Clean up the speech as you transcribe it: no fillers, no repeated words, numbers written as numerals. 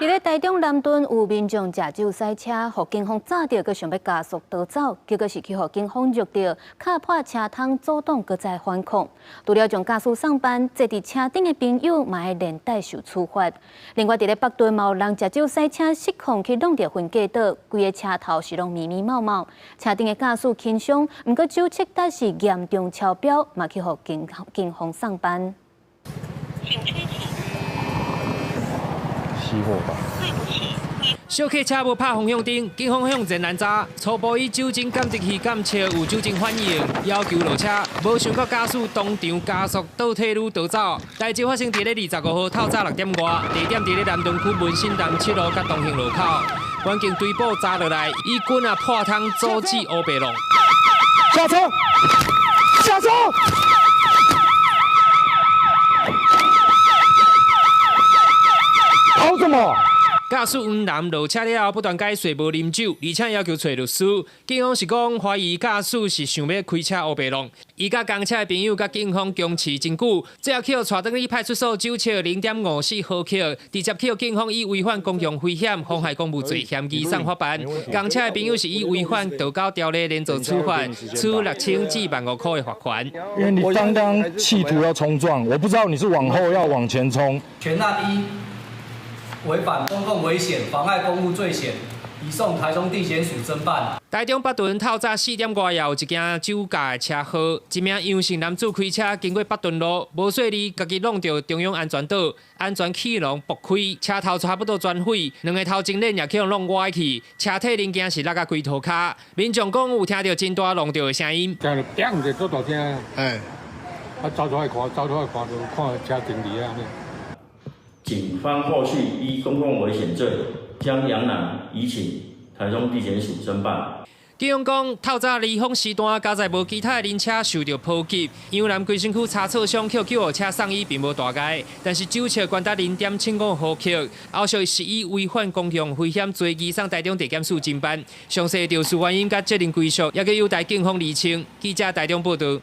佇咧台中南屯有民眾食酒駛車，予警方抓著，閣想欲加速逃走，結果是去予警方虐著，敲破車窗阻擋，閣再反抗。除了將駕駛送辦，坐佇車頂的朋友嘛會連帶受處罰。另外，佇咧北屯嘛有人食酒駛車失控去挵著分隔島，規个車頭是攏密密茂茂，車頂的駕駛輕傷，毋過酒測得是嚴重超標，嘛去予警方送辦。熄火吧。小客車無拍方向燈，警方向前攔查，初步以酒精檢測器檢測有酒精反應，要求落車。無想到駕駛當場加速倒退嚕逃走。代誌發生佇咧25號透早6點外，地點佇咧南屯區文心東七路佮東興路口，員警追捕查落來，以棍仔破窗阻止烏白弄。下車！下車！跑什麼？駕駛黃男落車了後，不斷解說無啉酒，而且要求揣律師。警方是講懷疑駕駛是想欲開車烏白弄。伊佮同車的朋友佮警方僵持真久，最後去予帶轉去派出所酒測0.54毫克，直接去予警方以違反公共危險、妨害公務罪嫌移送法辦。同車的朋友是以違反道交條例連坐處罰，處6000至15,000箍的罰款。因為你剛剛企圖要衝撞，我不知道你是往後要往前衝。全案依違反公共危險、妨礙公務罪嫌，移送台中地檢署偵辦。台中北屯透早4點外，也有一件酒駕的車禍，一名楊姓男子開車經過北屯路，無細膩，共己挵著中央安全島，安全氣囊爆開，車頭差不多全毀，兩个頭前輪也去予弄歪去，車體零件是落甲規塗跤。民眾講有聽著真大挵著的聲音。聽著砰一個足大聲，哎，啊走出來看，走出來看就看車停佇遐呢。警方後續依公共危險罪將楊男移請台中地檢署偵辦。警方講，透早離峰時段，駕載無其他的靈車受著波及，楊男規身軀擦挫傷，去救護車送醫，並無大礙，但是酒測懸達0.75毫克，後續是以違反公共危險罪移送台中地檢署偵辦。詳細肇事原因佮責任歸屬，猶閣有待警方釐清。記者台中報導。